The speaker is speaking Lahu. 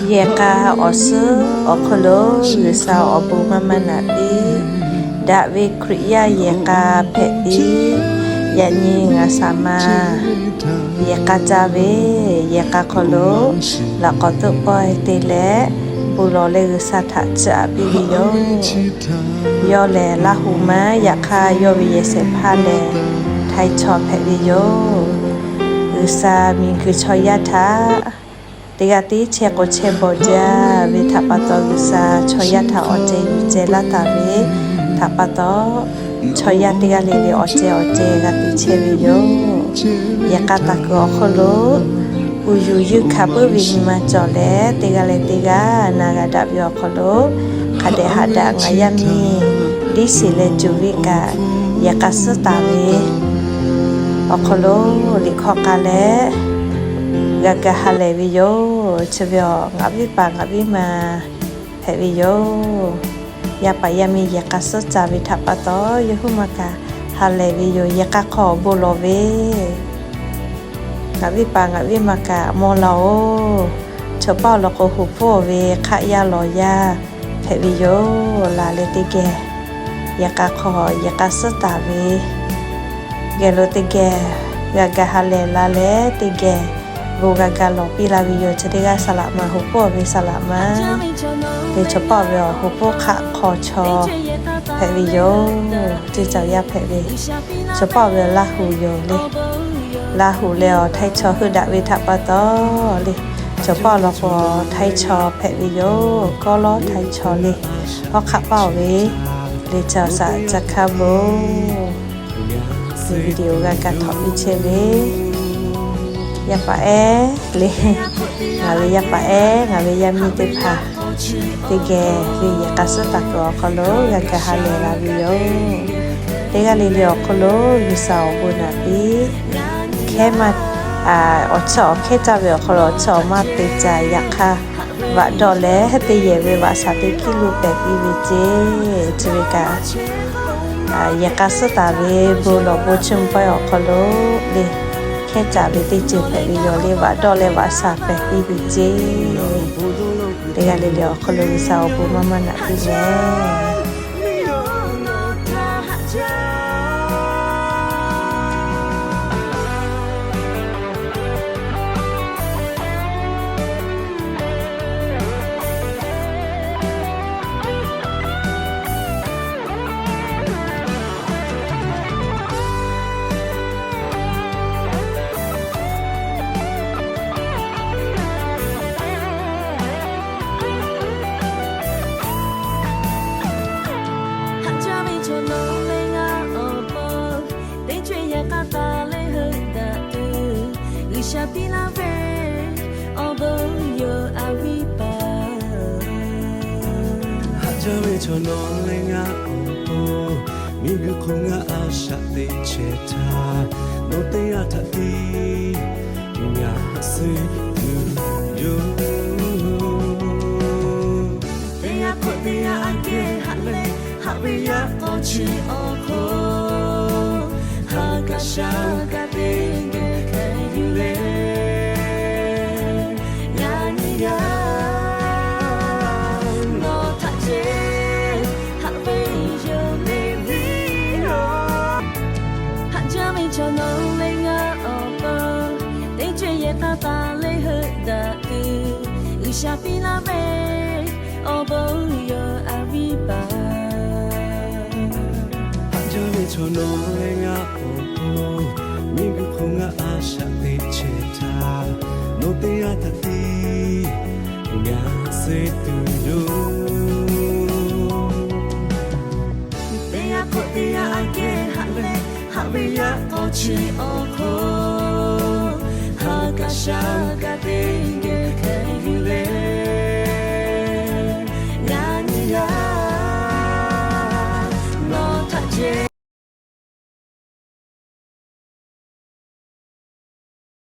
Yehˬ k'a awˬ suhˉ awˬ hk'aw lo G'uiˬsha awˬ bon maˇ maˇ naꞈ piˇ. Daꞈ ve Hkriꞈ yaˇ yehˬ k'a hpehꞈ piˇ. Yaꞈ nyi ngaˬ saˍ ma yehˬ k'a caˇ ve, yehˬ k'a hk'aw lo laꞈ k'awꞈ toˆ pawehˇ te leh, bon lawˬ leh G'uiˬsha htaꞈ chiˇ aꞈ piˇ ve yoˬ. Yawˇ lehˬ Laˇ huˍ maˇ, yaꞈ hk'aˇ yawˇ ve yehˬ shehˍ hpaˇ lehˬ Htaiˇ chaw hpehꞈ ve yoˬ. G'uiˬsha miˬguiˬ chaw yaˇ htaꞈ teˇ g'aˇ tiˉ chehˇ k'o chehˇ bawˬ jaˇ ve htaꞈ pa taw, G'uiˬsha chaw yaˇ htaꞈ awˬ ceh yuˬ ceh laˇ taˍ ve htaꞈ pa taw, chaw yaˇ teˇ g'aˇ le le awˬ ceh awˬ ceh g'a te chehˇ ve yoˬ. Yehˬ k'a taˍ kuiˬ awˬ hk'aw lo uˬ yuˬ yuˇ hkanˍ puiˉ ve nyi ma cawˬ leh, teˇ g'aˇ leh teˇ g'aˇ na g'a daꞈ ve awˬ hk'aw lo, hk'a dehꞈ haꞈ daꞈ ngaˬ yaˇ miˇ diˇ shiˍ leh cuˬ ve kaꞈ, yehˬ k'a suhˉ taˍ ve awˬ hk'aw lo liꞈ hkawˇ k'a leh g'a ga ha lehˬ ve yoˬ. Chi ve awˬ ngaˬ viˉ paˍ ngaˬ viˉ ma hpehꞈ ve yoˬ. Yaˇ paˍ yaˇ miˇ yehˬ k'a suhˉ caˍ ve htaꞈ pa taw, yawˇ huiˉ maˇ kaꞈ ha lehˬ ve yoˬ. Yehˬ k'a hk'aw bon lawˬ ve, ngaˬ viˉ paˍ ngaˬ viˉ ma kaꞈ mawˇ laˇ oˬ. Chaw paˆ awˬ lawn k'o, hoꞈ hpawˇ ve hk'aˆ yaˇ lawˬ yaˇ hpehꞈ ve yoˬ. Laˬ leh teˇ geh yehˬ k'a hk'aw yehˬ k'a suhˉ taˍ ve geh lo teˇ geh g'a ga ha lehˬ la leh, teˇ geh bon g'a ga lawˬ piˇ la ve yoˬ. Chi teˇ g'aˇ saˍ laꞈ ma, hoꞈ hpawˇ ve saˍ laꞈ ma le. Chaw paˆ ve awˬ hoꞈ hpawˇ hk'aˆ hk'aw chaw hpehꞈ ve yoˬ. Teˇ caˬ yaˇ hpehꞈ ve, chaw paˆ ve Laˇ huˍ yoˬ le. Laˇ huˍ leh awˬ Htaiˇ chaw heuˆ daꞈ ve htaꞈ pa taw le, chaw paˆ awˬ lawn k'o Htaiˇ chaw hpehꞈ ve yoˬ. Kawˇ lawˉ Htaiˇ chaw le. Hawˉ hk'aˆ paˆ oˬ ve le. Chaw saˍ ca hkaˇ bon video g'a ga htaꞈ piˇ chehˇ ve, yaˇ paˍ ehˉ le. Ngaˬ ve yaˇ paˍ ehˉ, ngaˬ ve yaˇ miˇ teˇ hpaˍ teˇ geh ve yehˬ k'a suhˉ taˍ kuiˬ awˬ hk'aw lo g'a ga ha lehˬ la ve yoˬ. Teˇ g'aˇ le le awˬ hk'aw lo G'uiˬsha awˬ bon naꞈ piˇ. Hkehˉ maˇ, awˬ chiˇ awˬ hkehˉ caˇ ve awˬ hk'aw lo awˬ chiˇ awˬ maˇ te caˇ. Yaꞈ hk'aˇ, vaꞈ dawˆ leh teˇ yehˬ ve vaꞈ shaˍ teˇ hkiˉ lo pehˬ piˇ ve ceˇ. Chi ve kaꞈ, yehˬ k'a suhˉ taˍ ve bon lawˬ bon chiˇ mvuh pawehˇ awˬ hk'aw lo le, hkehˉ caˇ ve teˇ ceuˬ hpehꞈ ve yoˬ le. Vaꞈ dawˆ leh vaꞈ shaˍ pehˬ piˇ ve ceˇ. Teˇ g'aˇ le le awˬ hk'aw lo G'uiˬsha awˬ bon maˇ maˇ naꞈ piˇ leh Haꞈ jaˇ ve chaw nawˬ leh ngaˬ awˬ pon, teˇ co-e yehˬ k'a taˍ leh heuˆ daꞈ tuˬ, G'uiˬsha piˇ laˇ ve awˬ bon yoˬ, a viˉ paˍ. Haꞈ jaˇ ve chaw nawˬ leh ngaˬ awˬ pon, miˬguiˬ hk'oˆ ngaˬ a shaꞈ teꞈ chehˇ htaˇ, nawˬ teˇ g'aˇ htaꞈ tiˉ ngaˬ suh tuˬ yoˬ. Teˇ g'aˇ hk'oˆ teˇ g'aˇ aꞈ kehˉ haꞈ leh, haꞈ ve yaˇ k'aw chi awˬ hk'oˆ, ha kaꞈ sha kaꞈ teˇ geh hk'e yuˬ leh, yaꞈ nyi yaˇ nawˬ htaꞈ ceh haꞈ ve yoˬ le, viˉ yoˬ. Haꞈ jaˇ ve chaw nawˬ leh ngaˬ awˬ pon, teˇ co-e yehˬ k'a taˍ leh heuˆ daꞈ tuˬ, G'uiˬsha piˇ laˇ ve awˬ bon yoˬ, a viˉ paˍ. Haꞈ jaˇ ve chaw nawˬ leh ngaˬ awˬ pon, miˬguiˬ hk'oˆ ngaˬ a shaꞈ teꞈ chehˇ htaˇ, nawˬ teˇ g'aˇ htaꞈ tiˉ ngaˬ suh tuˬ yoˬ. Teˇ g'aˇ hk'oˆ teˇ g'aˇ aꞈ kehˉ haꞈ leh, haꞈ ve yaˇ k'aw chi awˬ hk'oˆ, ha kaꞈ sha kaꞈ teˇ